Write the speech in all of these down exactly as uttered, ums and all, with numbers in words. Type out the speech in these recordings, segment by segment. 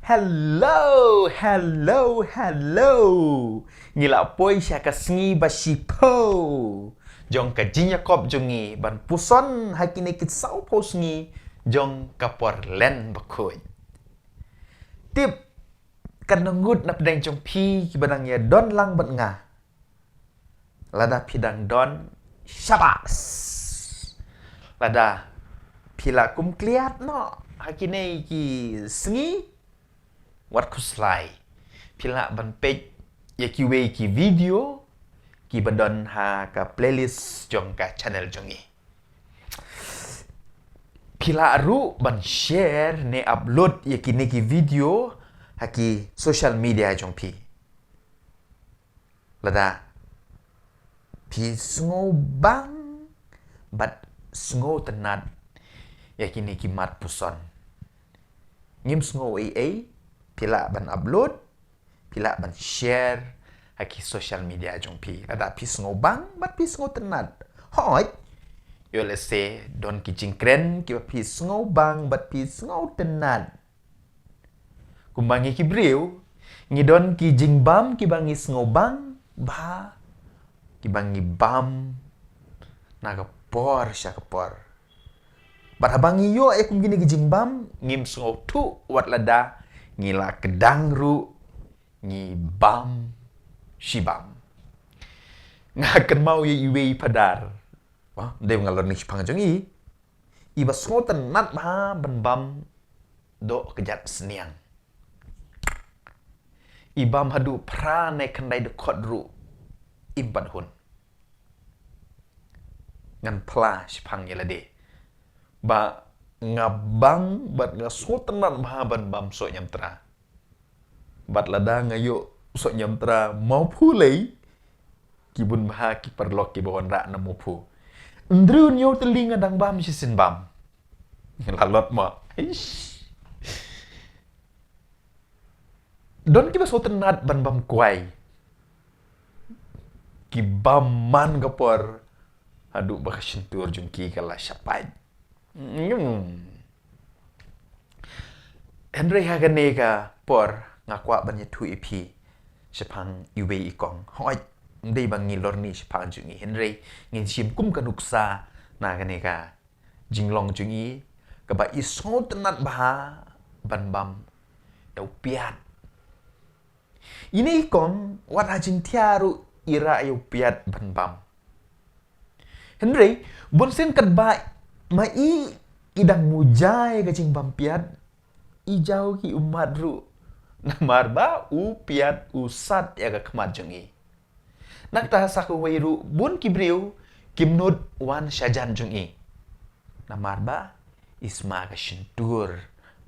Hello, hello, hello. Ngi la poi sha ka sngi ba shiphew jong ka jingïakop jong ngi ban puson ha kine ki sawphew sngi jong ka por len bakhuid. Tip, kan ngut na pdeng jong phi kiba dang ïa don lang bad nga. Lada phi dang don, shabas. Lada phi la kum kliat noh ha kine ki sngi, wat khuslai. Phi lah ban peit ïa kiwei ki video kiba don ha ka playlist jong ka channel jong ngi. Phi lah ruh ban share ne upload ïa kine ki video ha ki social media jong phi. Lada phi sngewbang bad sngewtynnat ïa kine ki mat puson, ngim sngew ei ei, phi lah ban upload, phi lah ban share ha ki social media jong phi. Lada phi sngewbang bad phi sngewtynnat. Hooid, ïoh lehse don ki jingkren kiba phi sngewbang bad phi sngewtynnat. Kumba ngi ki briew, ngi don ki jingbam kiba ngi sngewbang bha, kiba ngi bam na ka por sha ka por. Bad haba ngi ïoh ïa kum kine ki jingbam, ngim sngewthuh wat lada ngi la kdang ruh ngi bam shi bam. Nga kynmaw ïa iwei i Phadar. Wah, dei nga lor ni shipang jong i. Iba sngewtynnat bha ban bam doh kjat sniang. I bam haduh phra ne khyndai dkhot ruh im pat hun. Ngan phla shipang ïa lade ba nga bam bad nga sngewtynnat bha ban bam soh ñiamtra. Bad lada nga ïoh soh ñiamtra mawphu lei, ki bun bha ki paralok kiba wanrah na mawphu. Hynriew hynñiew tylli nga dang bam shisien bam. La lot mo. Eish. Don kiba sngewtynnat ban bam kwai. Ki bam man ka por haduh ba ka shyntur jong ki ka la shapait. Hynrei ha kane ka por nga kwah ban ïathuh ïa phi shaphang iwei i kong. Hooid, ym dei ba ngi lor ni shaphang jong i, hynrei ngin shim kum ka nuksa na kane ka jinglong jong i kaba i sngewtynnat bha ban bam ïa u piat. Ine i kong wat ha jingthiah ruh i rah ïa u piat ban bam. Hynrei bunsien katba ma i i dang muja ïa ka jingbam piat, i jaw ki ummat ruh. Namar ba u piat u sat ïa ka khmat jong i. Nangta sa kawei ruh bun ki briew kim nud wan shajan jong i. Namar ba i sma ka shyntur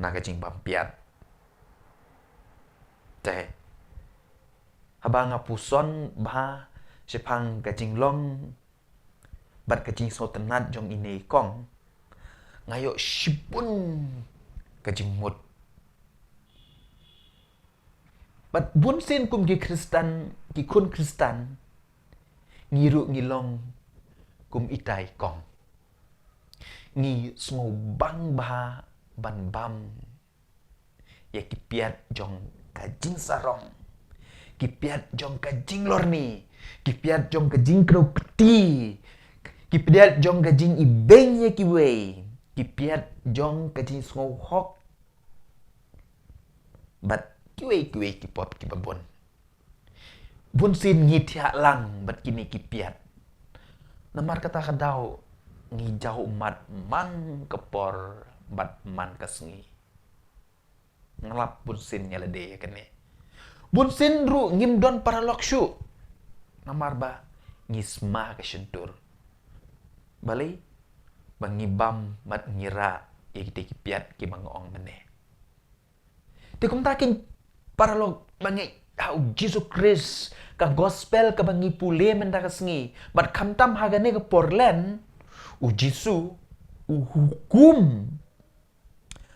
na ka jingbam piat. Te haba nga puson bha shaphang ka jinglong bad ka jingsngewtynnat jong ine i kong, nga ïoh shibun ka jingmut. Bad bunsien kum ki Khristan, ki khun Khristan, ngi ruh ngi long kum ita i kong. Ngi sngewbang bha ban bam ïa ki piat jong ka jingsarong, ki piat jong ka jinglorni, ki piat jong ka jingkdew kti, ki piat jong ka jingibeiñ ïa kiwei, ki piat jong ka jingsngewhok bad kiwei kiwei ki pop kiba bun. Bunsien ngi thiah lang bad kine ki piat. Namar kata ka daw ngi jaw ummat man ka por bad man ka sngi. Nga lap bunsien ïa lade ïa kane. Bunsien ruh ngim don paralok shuh. Namar ba ngi sma ka shyntur. Balei? Ba ngi bam bad ngi rah ïa kita ki piat kiba nga ong mynne. Te kumta ki paralok ba ngeit ha u Jisu Khrist, ka gospel kaba ngi pule mynta ka sngi, bad khamtam ha kane ka por len, u Jisu u hukum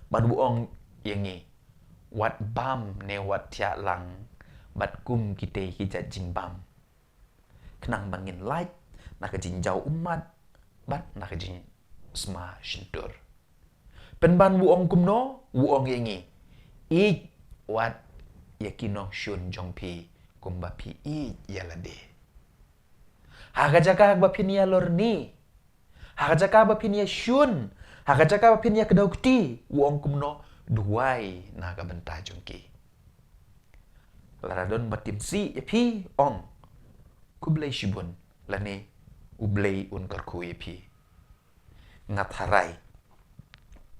bad u ong ïa ngi, wat bam ne wat thiah lang bad kum kitei ki jait jingbam. Khnang ba ngin lait na ka jingjaw ummat bad na ka jingsma shyntur. Pynban u ong kumno, u ong ïa ngi, ïeit wat ïa ki nongshun jong phi kumba phi ïeit ïa lade. Ha ka jaka ba phin ïa lorni, ha ka jaka ba phin ïa shun, ha ka jaka ba phin ïa kdew kti, u ong kumno, duwai na ka bynta jong ki. Lada don ba tim sih ïa phi, ong, khublei shibun, lane U Blei un kyrkhu ïa phi. Nga tharai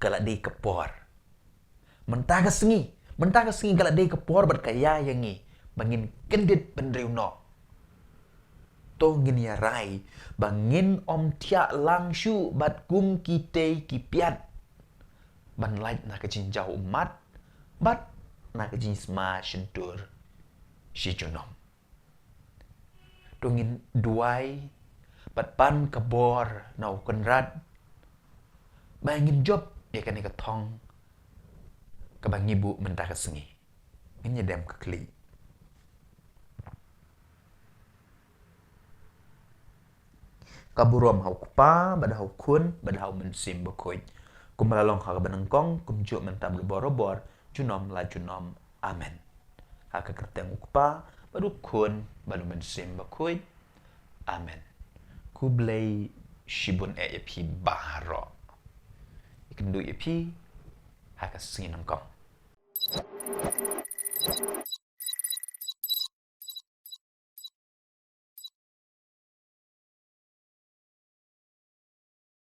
ka la dei ka por. Mynta ka sngi, mynta ka sngi ka la dei ka por bad ka ïa ïa ngi ba ngin kyndit bynriew noh. To ngin ïa rai ba ngin ym thiah lang shuh bad kum ki tei ki piat ban lait na ka jingjaw ummat bad na ka jingsma shyntur shi junom. To ngin duwai bad pan ka bor na U Kynrad ba ngin jop ïa kane ka thong kaba ngi buh mynta ka sngi. Ngin ïa dem ka khlieh. Ka burom ha U Kpa bad ha U Khun bad ha U Mynsiem Bakhuid, kumba la long ha kaba nyngkong, kumjuh mynta bad barabor, junom la junom. Amen. Ha ka kyrteng U Kpa bad U Khun bad U Mynsiem Bakhuid. Amen. Khublei shibun eh ïa phi baroh. Ïakynduh ïa phi ha ka sngi nyngkong.